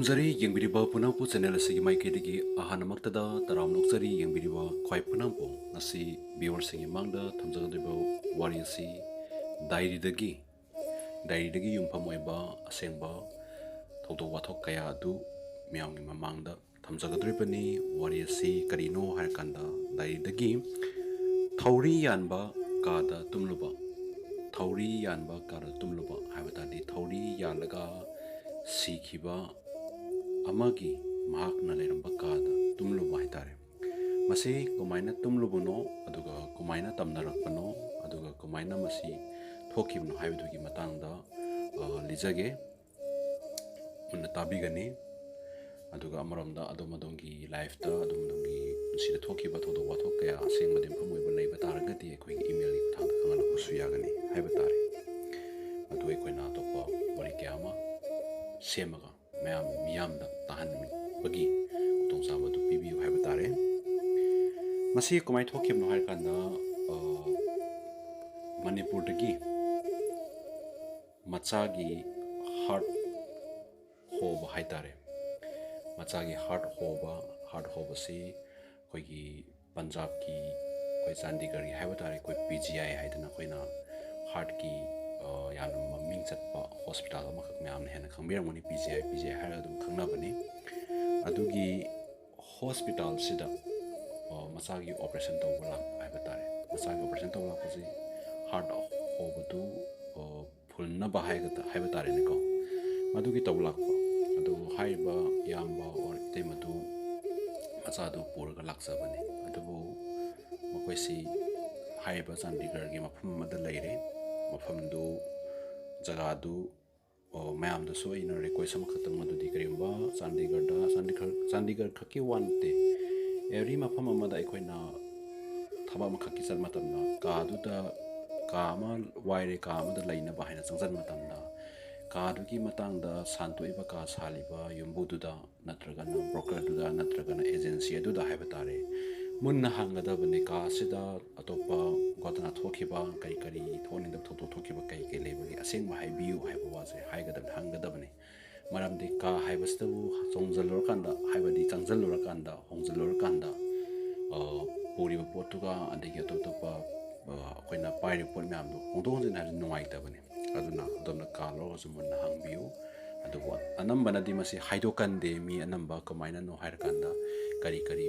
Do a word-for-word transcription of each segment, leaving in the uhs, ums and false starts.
ꯊꯝꯖꯔꯤ, ꯌꯦꯡꯕꯤꯔꯤꯕ ꯄꯨꯝꯅꯃꯛꯄꯨ ꯆꯦꯅꯦꯜ ꯑꯁꯤꯒꯤ ꯃꯥꯏꯀꯩꯗꯒꯤ ꯑꯍꯥꯟꯕꯃꯛꯇꯗ ꯇꯔꯥꯝꯅ ꯑꯣꯛꯆꯔꯤ꯫ ꯌꯦꯡꯕꯤꯔꯤꯕ ꯈ꯭ꯋꯥꯏ ꯄꯨꯝꯅꯃꯛꯄꯨ ꯉꯁꯤ ꯚꯤꯌꯨꯋꯔꯁꯤꯡꯒꯤ ꯃꯥꯡꯗ ꯊꯝꯖꯒꯗꯧꯔꯤꯕ ꯋꯥꯔꯤ ꯑꯁꯤ ꯗꯥꯏꯔꯤꯗꯒꯤ, ꯗꯥꯏꯔꯤꯗꯒꯤ ꯌꯨꯝꯐꯝ ꯑꯣꯏꯕ ꯑꯁꯦꯡꯕ ꯊꯧꯗꯣꯛ ꯋꯥꯊꯣꯛ ꯀꯌꯥ ꯑꯗꯨ ꯃꯤꯌꯥꯝꯒꯤ ꯃꯃꯥꯡꯗ ꯊꯝꯖꯒꯗꯧꯔꯤꯕꯅꯤ꯫ ꯋꯥꯔꯤ ꯑꯁꯤ ꯀꯔꯤꯅꯣ ꯍꯥꯏꯔꯀꯥꯟꯗ, ꯗꯥꯏꯔꯤꯗꯒꯤ ꯊꯧꯔꯤ ꯌꯥꯟꯕ ꯀꯥꯗ ꯇꯨꯝꯂꯨꯕ, ꯊꯧꯔꯤ ꯌꯥꯟꯕ ꯀꯥꯗ ꯇꯨꯝꯂꯨꯕ ꯍꯥꯏꯕ ꯇꯥꯔꯗꯤ, ꯊꯧꯔꯤ ꯌꯥꯜꯂꯒ ꯁꯤꯈꯤꯕ ꯑꯃꯒꯤ ꯃꯍꯥꯛꯅ ꯂꯩꯔꯝꯕ ꯀꯥꯗ ꯇꯨꯝꯂꯨꯕ ꯍꯥꯏꯇꯥꯔꯦ꯫ ꯃꯁꯤ ꯀꯃꯥꯏꯅ ꯇꯨꯝꯂꯨꯕꯅꯣ, ꯑꯗꯨꯒ ꯀꯃꯥꯏꯅ ꯇꯝꯅꯔꯛꯄꯅꯣ, ꯑꯗꯨꯒ ꯀꯃꯥꯏꯅ ꯃꯁꯤ ꯊꯣꯛꯈꯤꯕꯅꯣ ꯍꯥꯏꯕꯗꯨꯒꯤ ꯃꯇꯥꯡꯗ, ꯑ, ꯂꯤꯖꯒꯦ꯫ ꯃꯨꯟꯅ ꯇꯥꯕꯤꯒꯅꯤ꯫ ꯑꯗꯨꯒ ꯑꯃꯔꯣꯝꯗ ꯑꯗꯣꯝ ꯑꯗꯣꯝꯒꯤ ꯂꯥꯏꯐꯇ, ꯑꯗꯣꯝ ꯑꯗꯣꯝꯒꯤ ꯄꯨꯟꯁꯤꯗ ꯊꯣꯛꯈꯤꯕ ꯊꯧꯗꯣꯛ ꯋꯥꯊꯣꯛ ꯀꯌꯥ ꯑꯁꯦꯡꯕꯗ ꯌꯨꯝꯐꯝ ꯑꯣꯏꯕ ꯂꯩꯕ ꯇꯥꯔꯒꯗꯤ, ꯑꯩꯈꯣꯏꯒꯤ ꯏꯃꯦꯜꯒꯤ ꯈꯨꯠꯊꯥꯡꯗ ꯈꯪꯍꯜꯂꯛꯄꯁꯨ ꯌꯥꯒꯅꯤ ꯍꯥꯏꯕ ꯇꯥꯔꯦ꯫ ꯑꯗꯨ ꯑꯩꯈꯣꯏꯅ ꯑꯇꯣꯞꯄ ꯋꯥꯔꯤ ꯀꯌꯥ ꯑꯃ ꯁꯦꯝꯃꯒ ꯃꯌꯥꯝ, ꯃꯤꯌꯥꯝꯗ ꯇꯥꯍꯟꯕꯒꯤ ꯈꯨꯗꯣꯡꯆꯥꯕ ꯑꯗꯨ ꯄꯤꯕꯤꯌꯨ ꯍꯥꯏꯕ ꯇꯥꯔꯦ꯫ ꯃꯁꯤ ꯀꯃꯥꯏꯅ ꯊꯣꯛꯈꯤꯕꯅꯣ ꯍꯥꯏꯔꯀꯥꯟꯗ, ꯑ, ꯃꯅꯤꯄꯨꯔꯗꯒꯤ ꯃꯆꯥꯒꯤ ꯍꯥꯔꯠ ꯍꯣꯕ ꯍꯥꯏꯇꯥꯔꯦ꯫ ꯃꯆꯥꯒꯤ ꯍꯥꯔꯠ ꯍꯣꯕ, ꯍꯥꯔꯠ ꯍꯣꯕꯁꯤ ꯑꯩꯈꯣꯏꯒꯤ ꯄꯟꯖꯥꯕꯀꯤ, ꯑꯩꯈꯣꯏ ꯆꯥꯟꯗꯤꯒꯔꯒꯤ ꯍꯥꯏꯕ ꯇꯥꯔꯦ, ꯑꯩꯈꯣꯏ ꯄꯤ ꯖꯤ ꯑꯥꯏ ꯍꯥꯏꯗꯅ ꯑꯩꯈꯣꯏꯅ ꯍꯥꯔꯠꯀꯤ, ꯑ, ꯌꯥꯝꯅ ꯃꯃꯤꯡ ꯆꯠꯄ ꯍꯣꯁꯄꯤꯇꯥꯜ ꯑꯃꯈꯛ ꯃꯌꯥꯝꯅ ꯍꯦꯟꯅ ꯈꯪꯕꯤꯔꯝꯒꯅꯤ, ꯄꯤ ꯖꯤ ꯑꯥꯏ, ꯄꯤ ꯖꯤ ꯑꯥꯏ ꯍꯥꯏꯔꯒ ꯑꯗꯨꯝ ꯈꯪꯅꯕꯅꯤ꯫ ꯑꯗꯨꯒꯤ ꯍꯣꯁꯄꯤꯇꯥꯜꯁꯤꯗ, ꯑ, ꯃꯆꯥꯒꯤ ꯑꯣꯄꯔꯦꯁꯟ ꯇꯧꯕ ꯂꯥꯛꯄ ꯍꯥꯏꯕ ꯇꯥꯔꯦ꯫ ꯃꯆꯥꯒꯤ ꯑꯣꯄꯔꯦꯁꯟ ꯇꯧꯕ ꯂꯥꯛꯄꯁꯤ ꯍꯥꯔꯠ ꯍꯣꯕꯗꯨ, ꯑ, ꯐꯨꯜꯅꯕ ꯍꯥꯏꯒꯗ-, ꯍꯥꯏꯕ ꯇꯥꯔꯦꯅꯦꯀꯣ꯫ ꯃꯗꯨꯒꯤ ꯇꯧꯕ ꯂꯥꯛꯄ꯫ ꯑꯗꯨ ꯍꯥꯏꯔꯤꯕ ꯏꯌꯥꯝꯕ ꯑꯣꯔ ꯏꯇꯩꯃꯗꯨ ꯃꯆꯥꯗꯨ ꯄꯨꯔꯒ ꯂꯥꯛꯆꯕꯅꯤ꯫ ꯑꯗꯨꯕꯨ ꯃꯈꯣꯏꯁꯤ ꯍꯥꯏꯔꯤꯕ ꯆꯥꯟꯗꯤꯒꯔꯒꯤ ꯃꯐꯝ ꯑꯃꯗ ꯂꯩꯔꯦ꯫ ꯃꯐꯝꯗꯨ, ꯖꯒꯥꯗꯨ, ꯑꯣ, ꯃꯌꯥꯝꯗꯁꯨ ꯑꯩꯅ ꯔꯤꯀ꯭ꯋꯦꯁ ꯑꯃꯈꯛꯇꯪ, ꯃꯗꯨꯗꯤ ꯀꯔꯤꯒꯨꯝꯕ ꯆꯥꯟꯗꯤꯒꯔꯗ, ꯆꯥꯟꯗꯤꯒꯔ, ꯆꯥꯟꯗꯤꯒꯔ ꯈꯛꯀꯤ ꯋꯥ ꯅꯠꯇꯦ, ꯑꯦꯕ꯭ꯔꯤ ꯃꯐꯝ ꯑꯃꯗ ꯑꯩꯈꯣꯏꯅ ꯊꯕꯛ ꯑꯃꯈꯛꯀꯤ ꯆꯠꯄ ꯃꯇꯝꯗ, ꯀꯥꯗꯨꯗ, ꯀꯥ ꯑꯃ ꯋꯥꯏꯔꯦ, ꯀꯥ ꯑꯃꯗ ꯂꯩꯅꯕ ꯍꯥꯏꯅ ꯆꯪꯁꯤꯟꯕ ꯃꯇꯝꯗ, ꯀꯥꯗꯨꯒꯤ ꯃꯇꯥꯡꯗ ꯁꯥꯟꯗꯣꯛꯏꯕ ꯀꯥ ꯁꯥꯜꯂꯤꯕ ꯌꯨꯝꯕꯨꯗꯨꯗ ꯅꯠꯇ꯭ꯔꯒꯅ ꯕ꯭ꯔꯣꯀꯔꯗꯨꯗ ꯅꯠꯇ꯭ꯔꯒꯅ ꯑꯦꯖꯦꯟꯁꯤ ꯑꯗꯨꯗ ꯍꯥꯏꯕ ꯇꯥꯔꯦ, ꯃꯨꯟꯅ ꯍꯪꯒꯗꯕꯅꯤ꯫ ꯀꯥ ꯑꯁꯤꯗ ꯑꯇꯣꯞꯄ ꯒꯣꯇꯅꯥ ꯊꯣꯛꯈꯤꯕ, ꯀꯔꯤ ꯀꯔꯤ ꯊꯣꯛꯅꯤꯡꯗꯕ ꯊꯧꯗꯣꯛ ꯊꯣꯛꯈꯤꯕ, ꯀꯔꯤ ꯀꯔꯤ ꯂꯩꯕꯒꯦ, ꯑꯁꯦꯡꯕ ꯍꯥꯏꯕꯤꯌꯨ ꯍꯥꯏꯕ ꯋꯥꯁꯦ ꯍꯥꯏꯒꯗꯕꯅꯤ, ꯍꯪꯒꯗꯕꯅꯤ꯫ ꯃꯔꯝꯗꯤ ꯀꯥ ꯍꯥꯏꯕꯁꯤꯗꯕꯨ ꯆꯣꯡꯁꯤꯜꯂꯨꯔꯀꯥꯟꯗ, ꯍꯥꯏꯕꯗꯤ ꯆꯪꯁꯤꯜꯂꯨꯔꯀꯥꯟꯗ, ꯍꯣꯡꯖꯤꯜꯂꯨꯔꯀꯥꯟꯗ, ꯑ, ꯄꯨꯔꯤꯕ ꯄꯣꯠꯇꯨꯒ ꯑꯗꯒꯤ ꯑꯇꯣꯞ ꯑꯇꯣꯞꯄ, ꯑ, ꯑꯩꯈꯣꯏꯅ ꯄꯥꯏꯔꯤꯕ ꯄꯣꯠ ꯃꯌꯥꯝꯗꯣ ꯍꯣꯡꯗꯣꯛ ꯍꯣꯡꯖꯤꯟ ꯍꯥꯏꯕꯁꯤ ꯅꯨꯡꯉꯥꯏꯇꯕꯅꯤ꯫ ꯑꯗꯨꯅ ꯑꯗꯣꯝꯅ ꯀꯥ ꯂꯧꯔꯒꯁꯨ ꯃꯨꯟꯅ ꯍꯪꯕꯤꯌꯨ꯫ ꯑꯗꯨꯕꯨ ꯑꯅꯝꯕꯅꯗꯤ ꯃꯁꯤ ꯍꯥꯏꯗꯣꯛꯀꯟꯗꯦ꯫ ꯃꯤ ꯑꯅꯝꯕ ꯀꯃꯥꯏꯅꯅꯣ ꯍꯥꯏꯔꯀꯥꯟꯗ, ꯀꯔꯤ ꯀꯔꯤ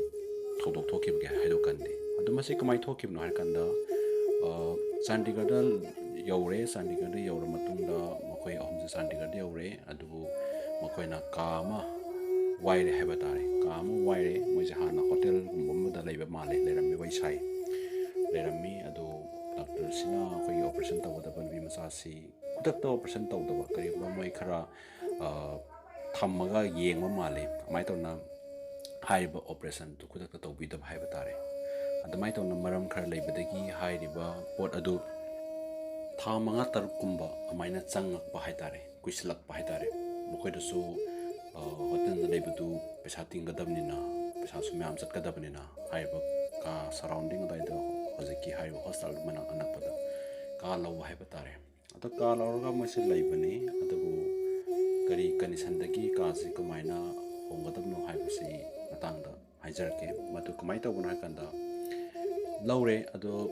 ꯊꯧꯗꯣꯛ ꯊꯣꯛꯈꯤꯕꯒꯦ ꯍꯥꯏꯗꯣꯛꯀꯟꯗꯦ꯫ ꯑꯗꯨ ꯃꯁꯤ ꯀꯃꯥꯏꯅ ꯊꯣꯛꯈꯤꯕꯅꯣ ꯍꯥꯏꯔꯀꯥꯟꯗ, ꯑ, ꯆꯥꯟꯗꯤꯒꯔꯗ ꯌꯧꯔꯦ꯫ ꯆꯥꯟꯗꯤꯒꯔꯗ ꯌꯧꯔ ꯃꯇꯨꯡꯗ ꯃꯈꯣꯏ ꯑꯍꯨꯝꯁꯦ ꯆꯥꯟꯗꯤꯒꯔꯗ ꯌꯧꯔꯦ꯫ ꯑꯗꯨꯕꯨ ꯃꯈꯣꯏꯅ ꯀꯥ ꯑꯃ ꯋꯥꯏꯔꯦ ꯍꯥꯏꯕ ꯇꯥꯔꯦ꯫ ꯀꯥ ꯑꯃ ꯋꯥꯏꯔꯦ꯫ ꯃꯣꯏꯁꯦ ꯍꯥꯟꯅ ꯍꯣꯇꯦꯜꯒꯨꯝꯕ ꯑꯃꯗ ꯂꯩꯕ ꯃꯥꯜꯂꯦ, ꯂꯩꯔꯝꯃꯦ, ꯋꯥꯔꯤ ꯁꯥꯏ, ꯂꯩꯔꯝꯃꯤ꯫ ꯑꯗꯨ ꯗꯥꯛꯇꯔꯁꯤꯅ ꯑꯩꯈꯣꯏꯒꯤ ꯑꯣꯄꯔꯦꯁꯟ ꯇꯧꯒꯗꯕ ꯅꯨꯄꯤ ꯃꯆꯥꯁꯤ ꯈꯨꯗꯛꯇ ꯑꯣꯄꯔꯦꯁꯟ ꯇꯧꯗꯕ, ꯀꯔꯤꯒꯨꯝꯕ ꯃꯣꯏ ꯈꯔ, ꯑ, ꯊꯝꯃꯒ ꯌꯦꯡꯕ ꯃꯥꯜꯂꯤ꯫ ꯑꯗꯨꯃꯥꯏꯅ ꯇꯧꯅ ꯍꯥꯏꯔꯤꯕ ꯑꯣꯄꯔꯦꯁꯟꯗꯨ ꯈꯨꯗꯛꯇ ꯇꯧꯕꯤꯗꯕ ꯍꯥꯏꯕ ꯇꯥꯔꯦ꯫ ꯑꯗꯨꯃꯥꯏꯅ ꯇꯧꯅ ꯃꯔꯝ ꯈꯔ ꯂꯩꯕꯗꯒꯤ ꯍꯥꯏꯔꯤꯕ ꯄꯣꯠ ꯑꯗꯨ ꯊꯥ ꯃꯉꯥ ꯇꯔꯨꯛꯀꯨꯝꯕ ꯑꯗꯨꯃꯥꯏꯅ ꯆꯪꯉꯛꯄ ꯍꯥꯏ ꯇꯥꯔꯦ, ꯀꯨꯏꯁꯤꯜꯂꯛꯄ ꯍꯥꯏ ꯇꯥꯔꯦ꯫ ꯃꯈꯣꯏꯗꯁꯨ, ꯑ, ꯍꯣꯇꯦꯜꯗ ꯂꯩꯕꯗꯨ ꯄꯩꯁꯥ ꯇꯤꯡꯒꯗꯕꯅꯤꯅ, ꯄꯩꯁꯥꯁꯨ ꯃꯌꯥꯝ ꯆꯠꯀꯗꯕꯅꯤꯅ, ꯍꯥꯏꯔꯤꯕ ꯀꯥ ꯁꯔꯥꯎꯟꯗꯤꯡ ꯑꯗꯨꯋꯥꯏꯗ, ꯍꯧꯖꯤꯛꯀꯤ ꯍꯥꯏꯔꯤꯕ ꯍꯣꯁꯄꯤꯇꯥꯜꯒꯤ ꯃꯅꯥꯛ ꯑꯅꯛꯄꯗ ꯀꯥ ꯂꯧꯕ ꯍꯥꯏꯕ ꯇꯥꯔꯦ꯫ ꯑꯗꯣ ꯀꯥ ꯂꯧꯔꯒ ꯃꯣꯏꯁꯦ ꯂꯩꯕꯅꯤ꯫ ꯑꯗꯨꯕꯨ ꯀꯔꯤ ꯀꯟꯗꯤꯁꯟꯗꯒꯤ ꯀꯥꯁꯤ ꯀꯃꯥꯏꯅ ꯍꯣꯡꯒꯗꯕꯅꯣ ꯍꯥꯏꯕꯁꯤ ꯃꯇꯥꯡꯗ ꯍꯥꯏꯖꯔꯛꯀꯦ꯫ ꯃꯗꯨ ꯀꯃꯥꯏꯅ ꯇꯧꯕꯅꯣ ꯍꯥꯏ ꯀꯥꯟꯗ, ꯂꯧꯔꯦ꯫ ꯑꯗꯣ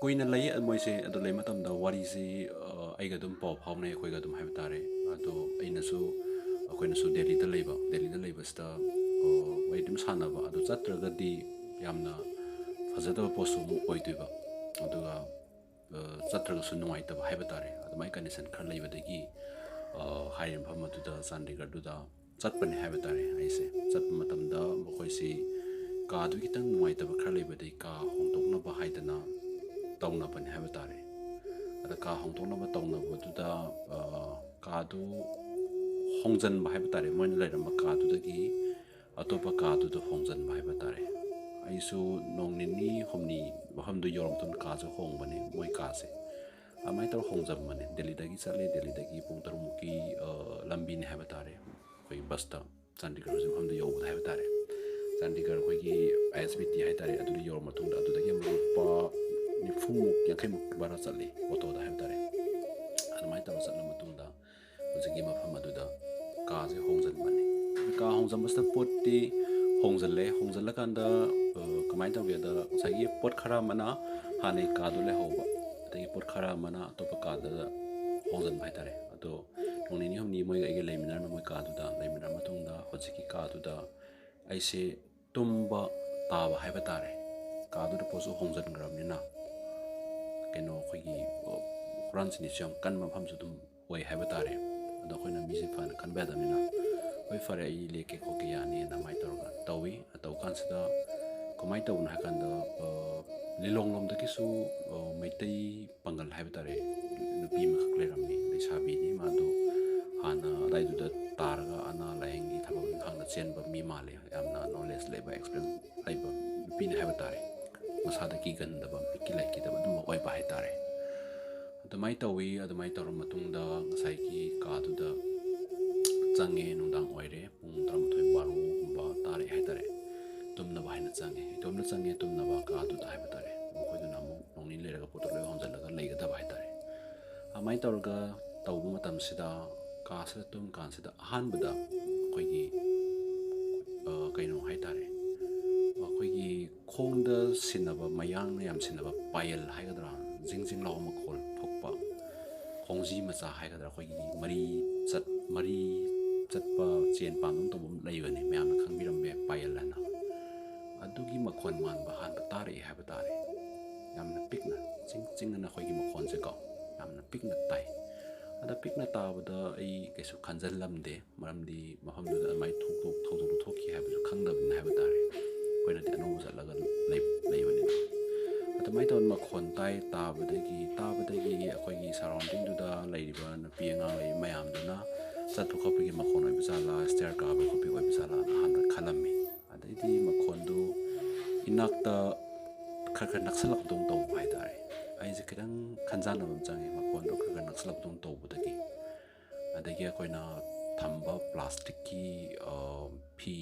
ꯀꯨꯏꯅ ꯂꯩ ꯃꯣꯏꯁꯦ꯫ ꯑꯗꯣ ꯂꯩ ꯃꯇꯝꯗ ꯋꯥꯔꯤꯁꯤ, ꯑ, ꯑꯩꯒ ꯑꯗꯨꯝ ꯄꯥꯎ ꯐꯥꯎꯅꯩ, ꯑꯩꯈꯣꯏꯒ ꯑꯗꯨꯝ ꯍꯥꯏꯕ ꯇꯥꯔꯦ꯫ ꯑꯗꯣ ꯑꯩꯅꯁꯨ, ꯑꯩꯈꯣꯏꯅꯁꯨ ꯗꯦꯜꯂꯤꯗ ꯂꯩꯕ, ꯗꯦꯜꯂꯤꯗ ꯂꯩꯕꯁꯤꯗ, ꯑ, ꯋꯥꯔꯤ ꯑꯗꯨꯝ ꯁꯥꯟꯅꯕ꯫ ꯑꯗꯣ ꯆꯠꯇ꯭ꯔꯒꯗꯤ ꯌꯥꯝꯅ ꯐꯖꯗꯕ ꯄꯣꯠꯁꯨ ꯑꯃꯨꯛ ꯑꯣꯏꯗꯣꯏꯕ꯫ ꯑꯗꯨꯒ, ꯑ, ꯆꯠꯇ꯭ꯔꯒꯁꯨ ꯅꯨꯡꯉꯥꯏꯇꯕ ꯍꯥꯏꯕ ꯇꯥꯔꯦ꯫ ꯑꯗꯨꯃꯥꯏꯅ ꯀꯟꯗꯤꯁꯟ ꯈꯔ ꯂꯩꯕꯗꯒꯤ, ꯑ, ꯍꯥꯏꯔꯤꯕ ꯃꯐꯝ ꯑꯗꯨꯗ, ꯆꯥꯟꯗꯤꯒꯔꯗꯨꯗ ꯆꯠꯄꯅꯦ ꯍꯥꯏꯕ ꯇꯥꯔꯦ꯫ ꯑꯩꯁꯦ ꯆꯠꯄ ꯃꯇꯝꯗ ꯃꯈꯣꯏꯁꯤ ꯀꯥꯗꯨ ꯈꯤꯇꯪ ꯅꯨꯡꯉꯥꯏꯇꯕ ꯈꯔ ꯂꯩꯕꯗꯒꯤ ꯀꯥ ꯍꯣꯡꯗꯣꯛꯅꯕ ꯍꯥꯏꯗꯅ ꯇꯧꯅꯕꯅꯦ ꯍꯥꯏꯕ ꯇꯥꯔꯦ꯫ ꯑꯗ ꯀꯥ ꯍꯣꯡꯗꯣꯛꯅꯕ ꯇꯧꯅꯕꯗꯨꯗ, ꯑ, ꯀꯥꯗꯨ ꯍꯣꯡꯖꯟꯕ ꯍꯥꯏꯕ ꯇꯥꯔꯦ, ꯃꯣꯏꯅ ꯂꯩꯔꯝꯕ ꯀꯥꯗꯨꯗꯒꯤ ꯑꯇꯣꯞꯄ ꯀꯥꯗꯨꯗ ꯍꯣꯡꯖꯟꯕ ꯍꯥꯏꯕ ꯇꯥꯔꯦ꯫ ꯑꯩꯁꯨ ꯅꯣꯡ ꯅꯤꯅꯤ ꯍꯨꯝꯅꯤ ꯃꯐꯝꯗꯨ ꯌꯧꯔꯕ ꯃꯇꯨꯡꯗ ꯀꯥꯁꯦ ꯍꯣꯡꯕꯅꯦ, ꯃꯣꯏ ꯀꯥꯁꯦ꯫ ꯑꯗꯨꯃꯥꯏꯅ ꯇꯧꯔ ꯍꯣꯡꯖꯟꯕꯅꯦ꯫ ꯗꯦꯜꯂꯤꯗꯒꯤ ꯆꯠꯂꯦ, ꯗꯦꯜꯂꯤꯗꯒꯤ ꯄꯨꯡ ꯇꯔꯨꯛꯃꯨꯛꯀꯤ, ꯑ, ꯂꯝꯕꯤꯅꯦ ꯍꯥꯏꯕ ꯇꯥꯔꯦ, ꯑꯩꯈꯣꯏ ꯕꯁꯇ ꯆꯥꯟꯗꯤꯒꯔ ꯍꯧꯖꯤꯛ ꯃꯐꯝꯗ ꯌꯧꯕꯗ ꯍꯥꯏꯕ ꯇꯥꯔꯦ꯫ ꯆꯥꯟꯗꯤꯒꯔ ꯑꯩꯈꯣꯏꯒꯤ ISBT ꯍꯥꯏ ꯇꯥꯔꯦ, ꯑꯗꯨꯗ ꯌꯧꯔ ꯃꯇꯨꯡꯗ ꯑꯗꯨꯗꯒꯤ ꯑꯃꯨꯛ ꯂꯨꯄꯥ ꯅꯤꯐꯨꯃꯨꯛ, ꯌꯥꯡꯈꯩꯃꯨꯛ ꯚꯔꯥ ꯆꯠꯂꯤ ꯑꯣꯇꯣꯗ ꯍꯥꯏꯕ ꯇꯥꯔꯦ꯫ ꯑꯗꯨꯃꯥꯏꯅ ꯇꯧꯔ ꯆꯠꯂ ꯃꯇꯨꯡꯗ ꯍꯧꯖꯤꯛꯀꯤ ꯃꯐꯝ ꯑꯗꯨꯗ ꯀꯥꯁꯦ ꯍꯣꯡꯖꯤꯟꯕꯅꯤ꯫ ꯀꯥ ꯍꯣꯡꯖꯤꯟꯕꯁꯤꯗ ꯄꯣꯠꯇꯤ ꯍꯣꯡꯖꯤꯜꯂꯦ꯫ ꯍꯣꯡꯖꯤꯜꯂꯀꯥꯟꯗ, ꯑ, ꯀꯃꯥꯏꯅ ꯇꯧꯒꯦꯗ, ꯉꯁꯥꯏꯒꯤ ꯄꯣꯠ ꯈꯔ ꯑꯃꯅ ꯍꯥꯟꯅꯒꯤ ꯀꯥꯗꯣ ꯂꯩꯍꯧꯕ, ꯑꯗꯒꯤ ꯄꯣꯠ ꯈꯔ ꯑꯃꯅ ꯑꯇꯣꯞꯄ ꯀꯥꯗ ꯍꯣꯡꯖꯤꯟꯕ ꯍꯥꯏꯇꯥꯔꯦ꯫ ꯑꯗꯣ ꯅꯣꯡ ꯅꯤꯅꯤ ꯍꯨꯝꯅꯤ ꯃꯣꯏꯒ ꯑꯩꯒ ꯂꯩꯃꯤꯟꯅꯔꯝꯃꯤ꯫ ꯃꯣꯏ ꯀꯥꯗꯨꯗ ꯂꯩꯃꯤꯟꯅꯔ ꯃꯇꯨꯡꯗ ꯍꯧꯖꯤꯛꯀꯤ ꯀꯥꯗꯨꯗ ꯑꯩꯁꯦ ꯇꯨꯝꯕ ꯇꯥꯕ ꯍꯥꯏꯕ ꯇꯥꯔꯦ꯫ ꯀꯥꯗꯨꯗ ꯄꯣꯠꯁꯨ ꯍꯣꯡꯖꯤꯟꯈ꯭ꯔꯕꯅꯤꯅ, ꯀꯩꯅꯣ, ꯑꯩꯈꯣꯏꯒꯤ, ꯑ, ꯍꯨꯔꯥꯟ ꯆꯤꯟꯊꯤꯁꯨ ꯌꯥꯝ ꯀꯟꯕ ꯃꯐꯝꯁꯨ ꯑꯗꯨꯝ ꯑꯣꯏ ꯍꯥꯏꯕ ꯇꯥꯔꯦ꯫ ꯑꯗꯣ ꯑꯩꯈꯣꯏꯅ ꯃꯤꯁꯦ ꯐꯅ ꯈꯟꯕ ꯌꯥꯗꯕꯅꯤꯅ, "ꯍꯣꯏ, ꯐꯔꯦ, ꯑꯩ ꯂꯦꯛꯀꯦ ꯈꯣꯠꯀꯦ, ꯌꯥꯅꯤ" ꯑꯗꯨꯃꯥꯏꯅ ꯇꯧꯔꯒ ꯇꯧꯋꯤ꯫ ꯇꯧ ꯀꯥꯟꯁꯤꯗ ꯀꯃꯥꯏꯅ ꯇꯧꯕꯅꯣ ꯍꯥꯏ ꯀꯥꯟꯗ, ꯑ, ꯂꯤꯂꯣꯡ ꯂꯣꯝꯗꯒꯤꯁꯨ, ꯑ, ꯃꯩꯇꯩ ꯄꯥꯡꯒꯜ ꯍꯥꯏꯕ ꯇꯥꯔꯦ, ꯅꯨꯄꯤ ꯑꯃꯈꯛ ꯂꯩꯔꯝꯃꯤ, ꯂꯩꯁꯥꯕꯤꯅꯤ꯫ ꯃꯥꯗꯣ ꯍꯥꯟꯅ ꯑꯗꯥꯏꯗꯨꯗ ꯇꯥꯔꯒ ꯑꯅꯥ ꯂꯥꯏꯌꯦꯡꯒꯤ ꯊꯕꯛ ꯏꯪꯈꯥꯡꯗ ꯆꯦꯟꯕ ꯃꯤ ꯃꯥꯜꯂꯦ, ꯌꯥꯝꯅ ꯅꯣꯂꯦꯖ ꯂꯩꯕ, ꯑꯦꯛꯁꯄꯤꯔꯤꯌꯦꯟꯁ ꯂꯩꯕ ꯅꯨꯄꯤꯅꯤ ꯍꯥꯏꯕ ꯇꯥꯔꯦ꯫ ꯃꯁꯥꯗ ꯀꯤꯒꯟꯗꯕ, ꯃꯤꯠꯀꯤ ꯂꯥꯏꯀꯤꯗꯕ ꯑꯗꯨꯝꯕ ꯑꯣꯏꯕ ꯍꯥꯏ ꯇꯥꯔꯦ꯫ ꯑꯗꯨꯃꯥꯏꯅ ꯇꯧꯋꯤ꯫ ꯑꯗꯨꯃꯥꯏꯅ ꯇꯧꯔ ꯃꯇꯨꯡꯗ ꯉꯁꯥꯏꯒꯤ ꯀꯥꯗꯨꯗ ꯆꯪꯉꯦ꯫ ꯅꯨꯡꯗꯥꯡ ꯑꯣꯏꯔꯦ, ꯄꯨꯡ ꯇꯔꯥꯃꯥꯊꯣꯏ, ꯕꯥꯔꯣꯒꯨꯝꯕ ꯇꯥꯔꯛꯑꯦ ꯍꯥꯏ ꯇꯥꯔꯦ꯫ ꯇꯨꯝꯅꯕ ꯍꯥꯏꯅ ꯆꯪꯉꯦ, ꯏꯇꯣꯝꯇ ꯆꯪꯉꯦ ꯇꯨꯝꯅꯕ ꯀꯥꯗꯨꯗ ꯍꯥꯏꯕ ꯇꯥꯔꯦ꯫ ꯃꯈꯣꯏꯗꯨꯅ ꯑꯃꯨꯛ ꯅꯣꯡ ꯅꯤꯅꯤ ꯂꯩꯔꯒ ꯄꯣꯠꯇꯣ ꯂꯣꯏ ꯍꯣꯟꯖꯜꯂꯒ ꯂꯩꯒꯗꯕ ꯍꯥꯏ ꯇꯥꯔꯦ꯫ ꯑꯗꯨꯃꯥꯏꯅ ꯇꯧꯔꯒ ꯇꯧꯕ ꯃꯇꯝꯁꯤꯗ, ꯀꯥꯁꯤꯗ ꯇꯨꯝ ꯀꯥꯟꯁꯤꯗ ꯑꯍꯥꯟꯕꯗ ꯑꯩꯈꯣꯏꯒꯤ, ꯑ, ꯀꯩꯅꯣ ꯍꯥꯏ ꯇꯥꯔꯦ, ꯑꯩꯈꯣꯏꯒꯤ ꯈꯣꯡꯗ ꯁꯤꯟꯅꯕ, ꯃꯌꯥꯡꯅ ꯌꯥꯝ ꯁꯤꯟꯅꯕ ꯄꯥꯌꯦꯜ ꯍꯥꯏꯒꯗ꯭ꯔꯥ, ꯖꯤꯡ ꯖꯤꯡ ꯂꯥꯎꯕ ꯃꯈꯣꯜ ꯊꯣꯛꯄ, ꯈꯣꯡꯖꯤ ꯃꯆꯥ ꯍꯥꯏꯒꯗ꯭ꯔꯥ, ꯑꯩꯈꯣꯏꯒꯤ ꯃꯔꯤ ꯆꯠ-, ꯃꯔꯤ ꯆꯠꯄ, ꯆꯦꯟ ꯄꯥꯟꯕ ꯇꯧꯕ ꯑꯃ ꯂꯩꯕꯅꯤ, ꯃꯌꯥꯝꯅ ꯈꯪꯕꯤꯔꯝꯕ ꯌꯥꯏ, ꯄꯥꯌꯦꯜ ꯍꯥꯏꯅ꯫ ꯑꯗꯨꯒꯤ ꯃꯈꯣꯟ ꯃꯥꯟꯕ ꯍꯥꯟꯕ ꯇꯥꯔꯛꯑꯦ ꯍꯥꯏꯕ ꯇꯥꯔꯦ꯫ ꯌꯥꯝꯅ ꯄꯤꯛꯅ, ꯆꯤꯡ ꯆꯤꯡ ꯑꯅ ꯑꯩꯈꯣꯏꯒꯤ ꯃꯈꯣꯟꯁꯦꯀꯣ, ꯌꯥꯝꯅ ꯄꯤꯛꯅ ꯇꯥꯏ꯫ ꯑꯗ ꯄꯤꯛꯅ ꯇꯥꯕꯗ ꯑꯩ ꯀꯩꯁꯨ ꯈꯟꯖꯜꯂꯝꯗꯦ, ꯃꯔꯝꯗꯤ ꯃꯐꯝꯗꯨꯗ ꯑꯗꯨꯃꯥꯏꯅ ꯊꯣꯛ-, ꯊꯧꯗꯣꯛ ꯊꯣꯛꯈꯤ ꯍꯥꯏꯕꯁꯨ ꯈꯪꯗꯕꯅꯤ ꯍꯥꯏꯕ ꯇꯥꯔꯦ꯫ ꯑꯩꯈꯣꯏꯅꯗꯤ ꯑꯅꯧꯕ ꯆꯠꯂꯒ ꯂꯩ-, ꯂꯩꯕꯅꯤꯅ꯫ ꯑꯗꯨꯃꯥꯏꯅ ꯇꯧꯗꯅ ꯃꯈꯣꯟ ꯇꯥꯏ꯫ ꯇꯥꯕꯗꯒꯤ, ꯇꯥꯕꯗꯒꯤ ꯑꯩꯈꯣꯏꯒꯤ ꯁꯔꯥꯎꯟꯗꯤꯡꯗꯨꯗ ꯂꯩꯔꯤꯕ ꯅꯨꯄꯤ ꯑꯉꯥꯡ ꯂꯩꯔꯤꯕ ꯃꯌꯥꯝꯗꯨꯅ ꯆꯠꯄ ꯈꯣꯠꯄꯒꯤ ꯃꯈꯣꯟ ꯑꯣꯏꯕ ꯖꯥꯠꯂꯥ, ꯁ꯭ꯇꯦꯌꯔ ꯀꯥꯕ ꯈꯣꯠꯄꯒꯤ ꯑꯣꯏꯕ ꯖꯥꯠꯂꯥꯅ ꯑꯍꯥꯟꯕ ꯈꯜꯂꯝꯃꯤ꯫ ꯑꯗꯩꯗꯤ ꯃꯈꯣꯟꯗꯨ ꯏꯅꯥꯛꯇ ꯈꯔ ꯈꯔ ꯅꯛꯁꯜꯂꯛꯄꯗꯧꯅ ꯇꯧꯕ ꯍꯥꯏ ꯇꯥꯔꯦ꯫ ꯑꯩꯁꯦ ꯈꯤꯇꯪ ꯈꯟꯖꯥꯟꯅꯕ ꯑꯃ ꯆꯪꯉꯦ, ꯃꯈꯣꯟꯗꯣ ꯈꯔ ꯈꯔ ꯅꯛꯁꯜꯂꯛꯄꯗꯧꯅ ꯇꯧꯕꯗꯒꯤ꯫ ꯑꯗꯒꯤ ꯑꯩꯈꯣꯏꯅ ꯊꯝꯕ ꯄ꯭ꯂꯥꯁꯇꯤꯛꯀꯤ, ꯑ, ꯐꯤ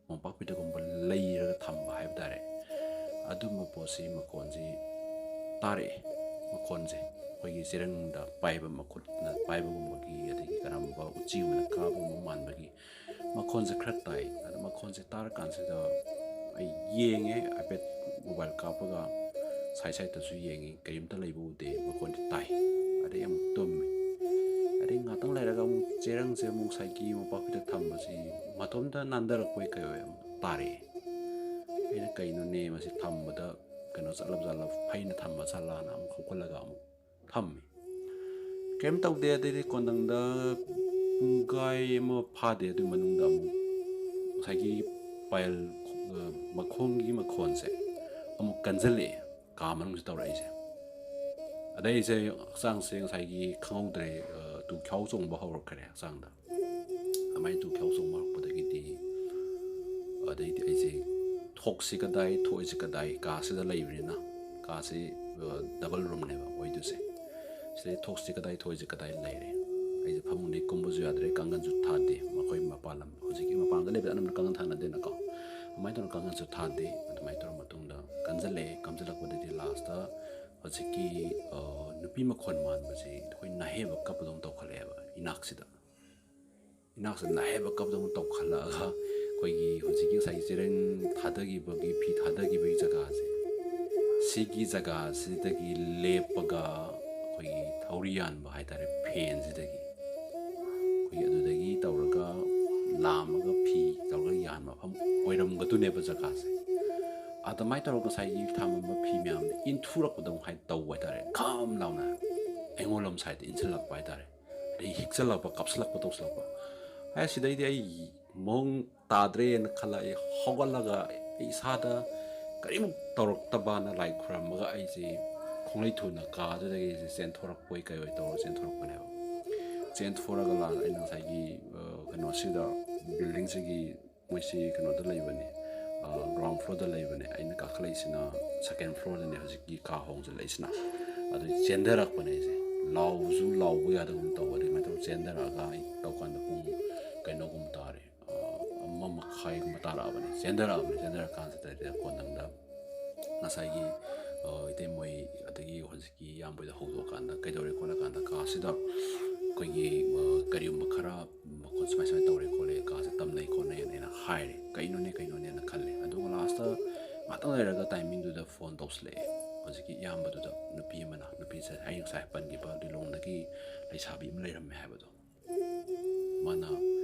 ꯃꯣꯝꯄꯥꯛ ꯐꯤꯗꯛꯀꯨꯝꯕ ꯂꯩꯔꯒ ꯊꯝꯕ ꯍꯥꯏꯕ ꯇꯥꯔꯦ, ꯑꯗꯨꯝꯕ ꯄꯣꯠꯁꯤ ꯃꯈꯣꯟꯁꯤ ꯇꯥꯔꯛꯑꯦ꯫ ꯃꯈꯣꯟꯁꯦ ꯑꯩꯈꯣꯏꯒꯤ ꯆꯦꯔꯪꯗ ꯄꯥꯏꯕ, ꯃꯈꯨꯠꯅ ꯄꯥꯏꯕꯒꯨꯝꯕꯒꯤ, ꯑꯗꯒꯤ ꯀꯔꯝꯕ ꯎꯆꯤ ꯑꯃꯅ ꯀꯥꯕꯒꯨꯝꯕ ꯃꯥꯟꯕꯒꯤ ꯃꯈꯣꯟꯁꯦ ꯈꯔ ꯇꯥꯏ꯫ ꯑꯗ ꯃꯈꯣꯟꯁꯦ ꯇꯥꯔꯀꯥꯟꯁꯤꯗ ꯑꯩ ꯌꯦꯡꯉꯦ, ꯍꯥꯏꯐꯦꯠ ꯃꯣꯕꯥꯏꯜ ꯀꯥꯞꯄꯒ ꯁꯥꯏꯠ ꯁꯥꯏꯠꯇꯁꯨ ꯌꯦꯡꯉꯤ, ꯀꯔꯤꯝꯇ ꯂꯩꯕ ꯎꯗꯦ, ꯃꯈꯣꯟꯗꯤ ꯇꯥꯏ꯫ ꯑꯗꯩ ꯑꯃꯨꯛ ꯇꯨꯝꯃꯤ꯫ ꯑꯗꯩ ꯉꯥꯛꯇꯪ ꯂꯩꯔꯒ ꯑꯃꯨꯛ ꯆꯦꯔꯪꯁꯦ ꯑꯃꯨꯛ ꯉꯁꯥꯏꯒꯤ ꯃꯣꯝꯄꯥꯛꯐꯤꯗꯛ ꯊꯝꯕꯁꯤ ꯃꯇꯣꯝꯇ ꯅꯥꯟꯊꯔꯛꯄꯣꯏ ꯀꯩꯑꯣꯏ ꯑꯃꯨꯛ ꯇꯥꯔꯛꯑꯦ꯫ ꯑꯩꯅ ꯀꯩꯅꯣꯅꯦ ꯃꯁꯤ ꯊꯝꯕꯗ ꯀꯩꯅꯣ ꯆꯠꯂꯕ ꯖꯥꯠꯂ, ꯐꯩꯅ ꯊꯝꯕ ꯖꯥꯠꯂꯥꯅ ꯑꯃꯨꯛ ꯍꯧꯒꯠꯂꯒ ꯑꯃꯨꯛ ꯊꯝꯃꯤ꯫ ꯀꯩꯝ ꯇꯧꯗꯦ꯫ ꯑꯗꯩꯗꯤ ꯀꯣꯟꯗꯪꯗ ꯄꯨꯡꯈꯥꯏ ꯑꯃ ꯐꯥꯗꯦ, ꯑꯗꯨꯒꯤ ꯃꯅꯨꯡꯗ ꯑꯃꯨꯛ ꯉꯁꯥꯏꯒꯤ ꯄꯥꯏꯜ, ꯑ, ꯃꯈꯣꯡꯒꯤ ꯃꯈꯣꯟꯁꯦ ꯑꯃꯨꯛ ꯀꯟꯖꯜꯂꯛꯑꯦ, ꯀꯥ ꯃꯅꯨꯡꯁꯤ ꯇꯧꯔꯛꯏꯁꯦ꯫ ꯑꯗꯩ ꯑꯩꯁꯦ ꯍꯛꯆꯥꯡꯁꯦ ꯉꯁꯥꯏꯒꯤ ꯈꯪꯍꯧꯗ꯭ꯔꯦ, ꯑ, ꯇꯨ ꯈ꯭ꯌꯥꯎ ꯆꯣꯡꯕ ꯍꯧꯔꯛꯈ꯭ꯔꯦ ꯍꯛꯆꯥꯡꯗ꯫ ꯑꯗꯨꯃꯥꯏꯅ ꯇꯨ ꯈ꯭ꯌꯥꯎ ꯆꯣꯡꯕ ꯍꯧꯔꯛꯄꯗꯒꯤꯗꯤ ꯑꯗꯩꯗꯤ ꯑꯩꯁꯦ ꯊꯣꯛꯁꯤ ꯀꯗꯥꯏ, ꯊꯣꯛꯏꯁꯤ ꯀꯗꯥꯏ, ꯀꯥꯁꯤꯗ ꯂꯩꯕꯅꯤꯅ, ꯀꯥꯁꯤ, ꯑ, ꯗꯕꯜ ꯔꯨꯝꯅꯦꯕ ꯑꯣꯏꯗꯣꯏꯁꯦ꯫ ꯁꯤꯗꯩ ꯊꯣꯛꯁꯤ ꯀꯗꯥꯏ, ꯊꯣꯛꯏꯁꯤ ꯀꯗꯥꯏ ꯂꯩꯔꯦ꯫ ꯑꯩꯁꯦ ꯐꯃꯨꯡꯗꯒꯤ ꯀꯨꯝꯕꯁꯨ ꯌꯥꯗ꯭ꯔꯦ, ꯀꯥꯡꯒꯟꯁꯨ ꯊꯥꯗꯦ꯫ ꯃꯈꯣꯏ ꯃꯄꯥꯟ ꯂꯝ, ꯍꯧꯖꯤꯛꯀꯤ ꯃꯄꯥꯟꯗ ꯂꯩꯕꯗ ꯑꯅꯝꯕꯅ ꯀꯥꯡꯒꯟ ꯊꯥꯅꯗꯦꯅꯀꯣ꯫ ꯑꯗꯨꯃꯥꯏꯅ ꯇꯧꯅ ꯀꯥꯡꯒꯟꯁꯨ ꯊꯥꯗꯦ꯫ ꯑꯗꯨꯃꯥꯏꯅ ꯇꯧꯔ ꯃꯇꯨꯡꯗ ꯀꯟꯖꯜꯂꯛꯑꯦ꯫ ꯀꯟꯖꯜꯂꯛꯄꯗꯒꯤꯗꯤ ꯂꯥꯁꯇ ꯍꯧꯖꯤꯛꯀꯤ, ꯑ, ꯅꯨꯄꯤ ꯃꯈꯣꯟ ꯃꯥꯟꯕꯁꯤ ꯑꯩꯈꯣꯏ ꯅꯍꯦꯕ ꯀꯞꯄꯗꯧꯅ ꯇꯧꯈꯠꯂꯛꯑꯦꯕ ꯏꯅꯥꯛꯁꯤꯗ꯫ ꯏꯅꯥꯛꯁꯤꯗ ꯅꯍꯦꯕ ꯀꯞꯄꯗꯧꯅ ꯇꯧꯈꯠꯂꯛꯑꯒ ꯑꯩꯈꯣꯏꯒꯤ ꯍꯧꯖꯤꯛꯀꯤ ꯉꯁꯥꯏꯒꯤ ꯆꯦꯔꯪ ꯊꯥꯗꯈꯤꯕꯒꯤ, ꯐꯤ ꯊꯥꯗꯈꯤꯕꯒꯤ ꯖꯒꯥꯁꯦ, ꯁꯤꯒꯤ ꯖꯒꯥꯁꯤꯗꯒꯤ ꯂꯦꯞꯄꯒ ꯑꯩꯈꯣꯏꯒꯤ ꯊꯧꯔꯤ ꯌꯥꯟꯕ ꯍꯥꯏꯇꯥꯔꯦ, ꯐꯦꯟꯁꯤꯗꯒꯤ ꯑꯩꯈꯣꯏꯒꯤ ꯑꯗꯨꯗꯒꯤ ꯇꯧꯔꯒ ꯂꯥꯝꯃꯒ ꯐꯤ ꯇꯧꯔꯒ ꯌꯥꯟꯕ ꯃꯐꯝ ꯑꯣꯏꯔꯝꯒꯗꯣꯏꯅꯦꯕ ꯖꯒꯥꯁꯦ꯫ ꯑꯗꯨꯃꯥꯏꯅ ꯇꯧꯔꯒ ꯉꯁꯥꯏꯒꯤ ꯊꯝꯃꯝꯕ ꯐꯤ ꯃꯌꯥꯝꯗꯣ ꯏꯟꯊꯨꯔꯛꯄꯗꯧ ꯍꯥꯏ ꯇꯧꯕ ꯍꯥꯏꯇꯥꯔꯦ, ꯈꯝ ꯂꯥꯎꯅ ꯑꯩꯉꯣꯟꯗ ꯁꯥꯏꯗ ꯏꯟꯁꯤꯜꯂꯛꯄ ꯍꯥꯏꯇꯥꯔꯦ꯫ ꯑꯗꯩ ꯍꯤꯛꯆꯜꯂꯛꯄ, ꯀꯥꯞꯁꯤꯜꯂꯛꯄ, ꯇꯧꯁꯤꯜꯂꯛꯄ꯫ ꯑꯦ, ꯁꯤꯗꯩꯗꯤ ꯑꯩ ꯃꯑꯣꯡ ꯇꯥꯗ꯭ꯔꯦꯅ ꯈꯜꯂꯛꯑꯦ꯫ ꯍꯧꯒꯠꯂꯒ ꯑꯩ ꯏꯁꯥꯗ ꯀꯔꯤꯃꯨꯛ ꯇꯧꯔꯛꯇꯕꯅ ꯂꯥꯏ ꯈꯨꯔꯝꯃꯒ ꯑꯩꯁꯦ ꯈꯣꯡꯂꯩ ꯊꯨꯅ ꯀꯥꯗꯨꯗꯒꯤ ꯑꯩꯁꯦ ꯆꯦꯟꯊꯣꯔꯛꯄꯣꯏ ꯀꯩꯑꯣꯏ ꯇꯧꯔꯒ ꯆꯦꯟꯊꯣꯔꯛꯄꯅꯦꯕ꯫ ꯆꯦꯟꯊꯣꯔꯛꯑꯒ ꯂꯥ-, ꯑꯩꯅ ꯉꯁꯥꯏꯒꯤ, ꯑ, ꯀꯩꯅꯣꯁꯤꯗ, ꯕꯤꯜꯗꯤꯡꯁꯤꯒꯤ, ꯃꯣꯏꯁꯤ ꯀꯩꯅꯣꯗ ꯂꯩꯕꯅꯦ, ꯑ, ꯒ꯭ꯔꯥꯎꯟ ꯐ꯭ꯂꯣꯔꯗ ꯂꯩꯕꯅꯦ꯫ ꯑꯩꯅ ꯀꯥꯈꯠꯂꯛꯏꯁꯤꯅ ꯁꯦꯀꯦꯟ ꯐ꯭ꯂꯣꯔꯗꯅꯦ, ꯍꯧꯖꯤꯛꯀꯤ ꯀꯥ ꯍꯣꯡꯖꯤꯜꯂꯛꯏꯁꯤꯅ꯫ ꯑꯗꯨ ꯆꯦꯟꯊꯔꯛꯄꯅꯦ ꯑꯩꯁꯦ꯫ ꯂꯥꯎꯕꯁꯨ ꯂꯥꯎꯕ ꯌꯥꯗꯒꯨꯝ ꯇꯧꯕ꯫ ꯑꯗꯨꯃꯥꯏꯅ ꯇꯧꯔ ꯆꯦꯟꯊꯔꯛꯑꯒ ꯑꯩ ꯇꯧꯀꯥꯟꯗ ꯄꯨꯡ ꯀꯩꯅꯣꯒꯨꯝꯕ ꯇꯥꯔꯦ, ꯑ, ꯑꯃ ꯃꯈꯥꯏꯒꯨꯝꯕ ꯇꯥꯔꯛꯑꯕꯅꯦ꯫ ꯆꯦꯟꯊꯔꯛꯑꯕꯅꯦ꯫ ꯆꯦꯟꯊꯔꯛꯑꯀꯥꯟꯁꯤꯗ ꯀꯣꯟꯊꯪꯗ ꯉꯁꯥꯏꯒꯤ ꯏꯇꯩꯃꯣꯏ ꯑꯗꯒꯤ ꯍꯧꯖꯤꯛꯀꯤ ꯏꯌꯥꯝꯕꯗ ꯍꯧꯗꯣꯛꯑꯀꯥꯟꯗ, "ꯀꯩꯗꯧꯔꯦ?" ꯈꯣꯠꯂꯀꯥꯟꯗ, ꯀꯥꯁꯤꯗ ꯑꯩꯈꯣꯏꯒꯤ ꯀꯔꯤꯒꯨꯝꯕ ꯈꯔ ꯃꯈꯣꯟ ꯁꯨꯃꯥꯏ ꯁꯨꯃꯥꯏꯅ ꯇꯧꯔꯦ ꯈꯣꯠꯂꯦ, ꯀꯥꯁꯦ ꯇꯝꯅꯩ ꯈꯣꯠꯅꯩꯅ ꯑꯩꯅ ꯍꯥꯏꯔꯦ꯫ "ꯀꯩꯅꯣꯅꯦ, ꯀꯩꯅꯣꯅꯦꯅ" ꯈꯜꯂꯦ꯫ ꯑꯗꯨꯒ ꯂꯥꯁꯇ ꯉꯥꯛꯇꯪ ꯂꯩꯔꯒ ꯇꯥꯏꯃꯤꯡꯗꯨꯗ ꯐꯣꯟ ꯇꯧꯁꯤꯜꯂꯛꯑꯦ ꯍꯧꯖꯤꯛꯀꯤ ꯏꯌꯥꯝꯕꯗꯨꯗ, ꯅꯨꯄꯤ ꯑꯃꯅ꯫ ꯅꯨꯄꯤꯁꯦ ꯑꯩ ꯉꯁꯥꯏ ꯄꯟꯈꯤꯕ ꯂꯤꯂꯣꯡꯗꯒꯤ ꯂꯩꯁꯥꯕꯤ ꯑꯃ ꯂꯩꯔꯝꯃꯦ ꯍꯥꯏꯕꯗꯣ꯫ ꯃꯥꯅ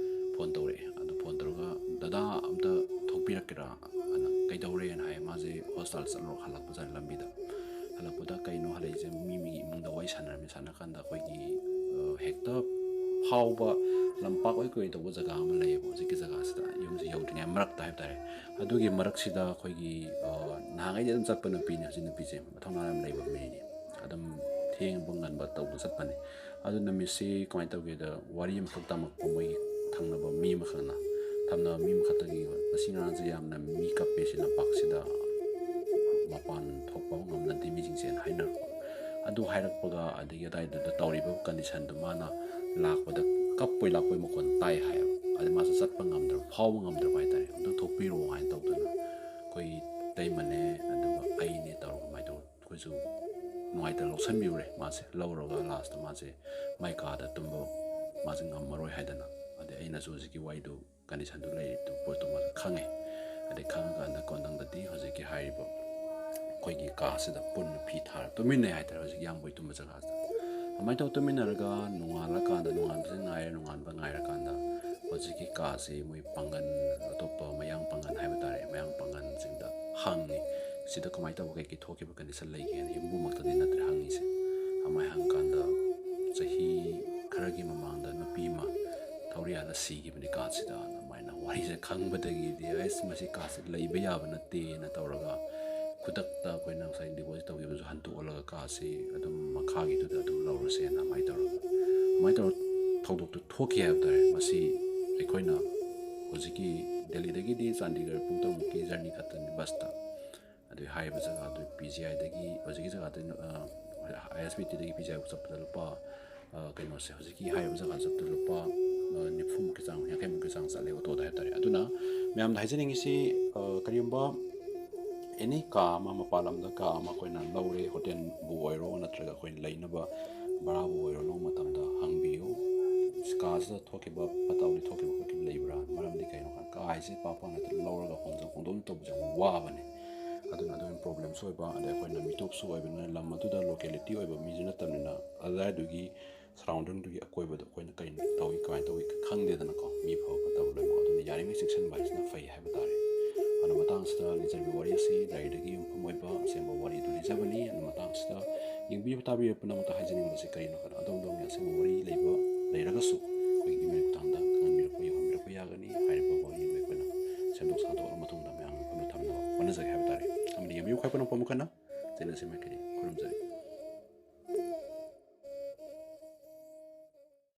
ꯐꯣꯟ ꯇꯧꯔꯛꯑꯦ꯫ ꯑꯗꯨ ꯐꯣꯟ ꯇꯧꯔꯒ, "ꯗꯗꯥ, ꯑꯝꯇ ꯊꯣꯛꯄꯤꯔꯛꯀꯦꯔꯥ?" ꯑꯅ, "ꯀꯩꯗꯧꯔꯦꯅ?" ꯍꯥꯏ꯫ ꯃꯥꯁꯦ ꯍꯣꯁꯄꯤꯇꯥꯜ ꯆꯠꯂꯨꯔ ꯍꯜꯂꯛꯄꯖꯥꯠꯅꯤ ꯂꯝꯕꯤꯗ꯫ ꯍꯜꯂꯛꯄꯗ ꯀꯩꯅꯣ ꯍꯜꯂꯛꯏꯁꯦ, ꯃꯤ ꯃꯤꯒꯤ ꯏꯃꯨꯡꯗ ꯋꯥꯔꯤ ꯁꯥꯟꯅꯔꯝꯃꯤ꯫ ꯁꯥꯟꯅ ꯀꯥꯟꯗ ꯑꯩꯈꯣꯏꯒꯤ, ꯑ, ꯍꯦꯛꯇ ꯐꯥꯎꯕ ꯂꯝꯄꯥꯛ ꯑꯣꯏ ꯀꯩ ꯇꯧꯕ ꯖꯒꯥ ꯑꯃ ꯂꯩꯌꯦꯕ꯫ ꯍꯧꯖꯤꯛꯀꯤ ꯖꯒꯥꯁꯤꯗ ꯌꯨꯝꯁꯦ ꯌꯧꯗ꯭ꯔꯤꯉꯩ ꯃꯔꯛꯇ ꯍꯥꯏꯕ ꯇꯥꯔꯦ꯫ ꯑꯗꯨꯒꯤ ꯃꯔꯛꯁꯤꯗ ꯑꯩꯈꯣꯏꯒꯤ, ꯑ, ꯅꯍꯥꯟꯈꯩꯗꯤ ꯑꯗꯨꯝ ꯆꯠꯄ ꯅꯨꯄꯤꯅꯤ꯫ ꯍꯧꯖꯤꯛ ꯅꯨꯄꯤꯁꯦ ꯃꯊꯧꯅꯥ ꯌꯥꯝ ꯂꯩꯕ ꯃꯤꯅꯤ꯫ ꯑꯗꯨꯝ ꯊꯦꯡꯕ ꯉꯟꯕ ꯇꯧꯕ ꯆꯠꯄꯅꯤ꯫ ꯑꯗꯨ ꯅꯨꯃꯤꯠꯁꯤ ꯀꯃꯥꯏꯅ ꯇꯧꯒꯦꯗ, ꯋꯥꯔꯤ ꯑꯃꯈꯛ ꯇꯝꯃꯛꯄ ꯃꯣꯏꯒꯤ ꯊꯪꯅꯕ ꯃꯤ ꯑꯃꯈꯛꯅ, ꯊꯪꯅꯕ ꯃꯤ ꯑꯃꯈꯛꯇꯒꯤ, "ꯉꯁꯤ ꯉꯔꯥꯡꯁꯦ ꯌꯥꯝꯅ ꯃꯤ ꯀꯞꯄꯦ ꯁꯤ ꯂꯝꯄꯥꯛꯁꯤꯗ, ꯃꯄꯥꯟ ꯊꯣꯛꯄ ꯉꯝꯅꯗꯦ ꯃꯤꯁꯤꯡꯁꯦꯅ" ꯍꯥꯏꯅꯔꯛꯄ꯫ ꯑꯗꯨ ꯍꯥꯏꯔꯛꯄꯒ, ꯑꯗꯒꯤ ꯑꯗꯥꯏꯗꯨꯗ ꯇꯧꯔꯤꯕ ꯀꯟꯗꯤꯁꯟꯗꯨ, ꯃꯥꯅ ꯂꯥꯛꯄꯗ ꯀꯞꯄꯣꯏ ꯂꯥꯛꯄꯣꯏ ꯃꯈꯣꯟ ꯇꯥꯏ ꯍꯥꯏꯌꯦꯕ꯫ ꯑꯗꯩ ꯃꯥꯁꯨ ꯆꯠꯄ ꯉꯝꯗ꯭ꯔꯕ, ꯐꯥꯎꯕ ꯉꯝꯗ꯭ꯔꯕ ꯍꯥꯏꯇꯥꯔꯦ꯫ "ꯑꯝꯇ ꯊꯣꯛꯄꯤꯔꯛꯑꯣ" ꯍꯥꯏꯅ ꯇꯧꯗꯅ, ꯑꯩꯈꯣꯏ ꯏꯇꯩꯃꯅꯦ, ꯑꯗꯨꯒ ꯑꯩꯅꯦ ꯇꯧꯔꯒ ꯀꯃꯥꯏꯅ ꯇꯧꯕ, ꯑꯩꯈꯣꯏꯁꯨ ꯅꯨꯡꯉꯥꯏꯇꯅ ꯂꯧꯁꯟꯕꯤꯔꯨꯔꯦ꯫ ꯃꯥꯁꯦ ꯂꯧꯔꯒ ꯂꯥꯁꯇ ꯃꯥꯁꯦ ꯃꯥꯏ ꯀꯥꯗ ꯇꯨꯝꯕ, ꯃꯥꯁꯦ ꯉꯝꯃꯔꯣꯏ ꯍꯥꯏꯗꯅ, ꯑꯗꯩ ꯑꯩꯅꯁꯨ ꯍꯧꯖꯤꯛꯀꯤ ꯋꯥꯔꯤꯗꯨ, ꯀꯟꯗꯤꯁꯟꯗꯨ ꯂꯩꯔꯤꯕ ꯄꯣꯠꯇꯨ ꯃꯥꯁꯨ ꯈꯪꯉꯦ꯫ ꯑꯗꯩ ꯈꯪꯉꯀꯥꯟꯗ ꯀꯣꯟꯅꯪꯗꯗꯤ ꯍꯧꯖꯤꯛꯀꯤ ꯍꯥꯏꯔꯤꯕ ꯑꯩꯈꯣꯏꯒꯤ ꯀꯥꯁꯤꯗ ꯄꯨꯟꯅ ꯐꯤ ꯊꯥꯔ ꯇꯨꯃꯤꯟꯅꯩ ꯍꯥꯏꯇꯥꯔꯦ, ꯍꯧꯖꯤꯛ ꯏꯌꯥꯝꯕꯒꯤ ꯇꯨꯝꯕ ꯖꯒꯥꯁꯤꯗ꯫ ꯑꯗꯨꯃꯥꯏꯅ ꯇꯧꯔ ꯇꯨꯃꯤꯟꯅꯔꯒ ꯅꯣꯡꯉꯥꯜꯂꯀꯥꯟꯗ, ꯅꯣꯡꯉꯥꯟꯕꯁꯦ ꯉꯥꯏꯔꯦ, ꯅꯣꯡꯉꯥꯟꯕ ꯉꯥꯏꯔꯀꯥꯟꯗ ꯍꯧꯖꯤꯛꯀꯤ ꯀꯥꯁꯤ ꯃꯣꯏ ꯄꯥꯡꯒꯜ, ꯑꯇꯣꯞꯄ ꯃꯌꯥꯡ ꯄꯥꯡꯒꯜ ꯍꯥꯏꯕ ꯇꯥꯔꯦ, ꯃꯌꯥꯡ ꯄꯥꯡꯒꯜꯁꯤꯡꯗ ꯍꯪꯉꯤ, "ꯁꯤꯗ ꯀꯃꯥꯏꯅ ꯇꯧꯕ, ꯀꯩꯀꯩ ꯊꯣꯛꯈꯤꯕ ꯀꯟꯗꯤꯁꯟ ꯂꯩꯒꯦꯅ?" ꯌꯨꯝꯕꯨꯃꯛꯇꯗꯤ ꯅꯠꯇ꯭ꯔꯦ ꯍꯪꯉꯤꯁꯦ꯫ ꯑꯗꯨꯃꯥꯏꯅ ꯍꯪꯀꯥꯟꯗ, ꯆꯍꯤ ꯈꯔꯒꯤ ꯃꯃꯥꯡꯗ ꯅꯨꯄꯤ ꯑꯃ ꯊꯧꯔꯤ ꯌꯥꯜꯂ ꯁꯤꯈꯤꯕꯅꯤ ꯀꯥꯁꯤꯗ, ꯑꯗꯨꯃꯥꯏꯅ ꯋꯥꯔꯤꯁꯦ ꯈꯪꯕꯗꯒꯤꯗꯤ, "ꯑꯩꯁ, ꯃꯁꯤ ꯀꯥꯁꯤ ꯂꯩꯕ ꯌꯥꯕ ꯅꯠꯇꯦꯅ" ꯇꯧꯔꯒ, ꯈꯨꯗꯛꯇ ꯑꯩꯈꯣꯏꯅ ꯉꯁꯥꯏ ꯗꯤꯄꯣꯖꯤꯠ ꯇꯧꯈꯤꯕꯁꯨ ꯍꯟꯗꯣꯛꯍꯜꯂꯒ, ꯀꯥꯁꯤ ꯑꯗꯨꯝ ꯃꯈꯥꯒꯤꯗꯨꯗ ꯑꯗꯨꯝ ꯂꯧꯔꯁꯦꯅ ꯑꯗꯨꯃꯥꯏꯅ ꯇꯧꯔꯒ, ꯑꯗꯨꯃꯥꯏꯅ ꯇꯧꯔꯒ ꯊꯧꯗꯣꯛꯇꯨ ꯊꯣꯛꯈꯤ ꯍꯥꯏꯕ ꯇꯥꯔꯦ꯫ ꯃꯁꯤ ꯑꯩꯈꯣꯏꯅ ꯍꯧꯖꯤꯛꯀꯤ ꯗꯦꯜꯂꯤꯗꯒꯤꯗꯤ ꯆꯥꯟꯗꯤꯒꯔ ꯄꯨꯡ ꯇꯔꯨꯛꯃꯨꯛꯀꯤ ꯖꯔꯅꯤ ꯈꯛꯇꯅꯤ ꯕꯁꯇ꯫ ꯑꯗꯨꯒꯤ ꯍꯥꯏꯔꯤꯕ ꯖꯒꯥꯗꯨ ꯄꯤ ꯖꯤ ꯑꯥꯏꯗꯒꯤ, ꯍꯧꯖꯤꯛꯀꯤ ꯖꯒꯥꯗꯨ, ꯑ, ꯑꯥꯏ ꯑꯦꯁ ꯕꯤ ꯇꯤꯗꯒꯤ ꯄꯤ ꯖꯤ ꯑꯥꯏ ꯐꯥꯎ ꯆꯠꯄꯗ ꯂꯨꯄꯥ, ꯑ, ꯀꯩꯅꯣꯁꯦ, ꯍꯧꯖꯤꯛꯀꯤ ꯍꯥꯏꯔꯤꯕ ꯖꯒꯥ ꯆꯠꯄꯗ ꯂꯨꯄꯥ, ꯑ, ꯅꯤꯐꯨꯃꯨꯛꯀꯤ ꯆꯥꯡ, ꯌꯥꯡꯈꯩꯃꯨꯛꯀꯤ ꯆꯥꯡ ꯆꯠꯂꯦ ꯑꯣꯇꯣꯗ ꯍꯥꯏꯕ ꯇꯥꯔꯦ꯫ ꯑꯗꯨꯅ ꯃꯌꯥꯝꯗ ꯍꯥꯏꯖꯅꯤꯡꯉꯤꯁꯤ, ꯑ, ꯀꯔꯤꯒꯨꯝꯕ ꯑꯦꯅꯤ ꯀꯥ ꯑꯃ, ꯃꯄꯥꯟ ꯂꯝꯗ ꯀꯥ ꯑꯃ ꯑꯩꯈꯣꯏꯅ ꯂꯧꯔꯦ, ꯍꯣꯇꯦꯜꯕꯨ ꯑꯣꯏꯔꯣ ꯅꯠꯇ꯭ꯔꯒ ꯑꯩꯈꯣꯏꯅ ꯂꯩꯅꯕ ꯚꯔꯥꯕꯨ ꯑꯣꯏꯔꯣ, ꯂꯧꯕ ꯃꯇꯝꯗ ꯍꯪꯕꯤꯌꯨ꯫ ꯀꯥꯁꯤꯗ ꯊꯣꯛꯈꯤꯕ ꯐꯠꯇ ꯍꯥꯎꯗꯤ ꯊꯣꯛꯈꯤꯕ ꯈꯣꯠꯈꯤꯕ ꯂꯩꯕ꯭ꯔꯥ? ꯃꯔꯝꯗꯤ ꯀꯩꯅꯣ ꯍꯥꯏ ꯀꯥꯟꯗ ꯀꯥ ꯍꯥꯏꯁꯦ ꯄꯥꯛ ꯄꯥꯛꯅ ꯂꯧꯔꯒ ꯍꯣꯡꯗꯣꯛ ꯍꯣꯡꯗꯣꯛ ꯇꯧꯕꯁꯦ ꯌꯥꯝ ꯋꯥꯕꯅꯦ꯫ ꯑꯗꯨꯅ ꯑꯗꯨꯒꯤ ꯄ꯭ꯔꯣꯕ꯭ꯂꯦꯝꯁꯨ ꯑꯣꯏꯕ, ꯑꯗꯩ ꯑꯩꯈꯣꯏꯅ ꯃꯤꯇꯣꯞꯁꯨ ꯑꯣꯏꯕꯅꯤꯅ, ꯂꯝ ꯑꯗꯨꯗ ꯂꯣꯀꯦꯂꯤꯇꯤ ꯑꯣꯏꯕ ꯃꯤꯁꯨ ꯅꯠꯇꯕꯅꯤꯅ, ꯑꯗꯨꯋꯥꯏꯗꯨꯒꯤ ꯁꯔꯥꯎꯟꯗꯤꯡꯗꯨꯒꯤ ꯑꯀꯣꯏꯕꯗꯣ ꯑꯩꯈꯣꯏꯅ ꯀꯩꯅꯣ ꯇꯧꯏ, ꯀꯃꯥꯏꯅ ꯇꯧꯏ ꯈꯪꯗꯦꯗꯅꯀꯣ, ꯃꯤ ꯐꯕ ꯐꯠꯇꯕ ꯂꯣꯏꯅꯃꯛ꯫ ꯑꯗꯨꯅ ꯌꯥꯔꯤꯉꯩ ꯆꯦꯛꯁꯤꯟꯕ ꯍꯥꯏꯁꯤꯅ ꯐꯩ ꯍꯥꯏꯕ ꯇꯥꯔꯦ꯫ ꯑꯗꯣ ꯃꯇꯥꯡꯁꯤꯗ ꯂꯤꯖꯔꯤꯕ ꯋꯥꯔꯤ ꯑꯁꯤ ꯂꯥꯏꯔꯤꯛꯇꯒꯤ ꯌꯨꯝꯐꯝ ꯑꯣꯏꯕ ꯑꯁꯦꯡꯕ ꯋꯥꯔꯤꯗꯨ ꯂꯤꯖꯕꯅꯤ꯫ ꯑꯗꯣ ꯃꯇꯥꯡꯁꯤꯗ ꯌꯦꯡꯕꯤꯕ ꯇꯥꯕꯤꯕ ꯄꯨꯝꯅꯃꯛꯇ ꯍꯥꯏꯖꯅꯤꯡꯕꯁꯤ ꯀꯔꯤꯅꯣ ꯍꯥꯏꯕꯗ, ꯑꯗꯣꯝ ꯑꯗꯣꯝꯒꯤ ꯑꯁꯦꯡꯕ ꯋꯥꯔꯤ ꯂꯩꯕ ꯂꯩꯔꯒꯁꯨ ꯑꯩꯈꯣꯏꯒꯤ ꯏꯃꯦꯜ ꯈꯨꯠꯊꯥꯡꯗ ꯈꯪꯍꯟꯕꯤꯔꯛꯄ, ꯌꯧꯍꯟꯕꯤꯔꯛꯄ ꯌꯥꯒꯅꯤ꯫ ꯍꯥꯏꯔꯤꯕ ꯋꯥꯔꯤ ꯑꯗꯨ ꯑꯩꯈꯣꯏꯅ ꯁꯦꯝꯗꯣꯛ ꯁꯥꯗꯣꯛꯂꯕ ꯃꯇꯨꯡꯗ ꯃꯌꯥꯝꯒꯤ ꯃꯐꯝꯗ ꯊꯝꯅꯕ ꯍꯣꯠꯅꯖꯒꯦ ꯍꯥꯏꯕ ꯇꯥꯔꯦ꯫ ꯑꯃꯗꯤ ꯌꯦꯡꯕꯤꯌꯨ ꯈ꯭ꯋꯥꯏ ꯄꯨꯅ ꯄꯣꯝ ꯈꯟꯅ ꯆꯦꯅꯦꯜ ꯑꯁꯤ ꯃꯥꯏꯀꯩꯗꯒꯤ ꯈꯨꯔꯨꯝꯖꯔꯤ꯫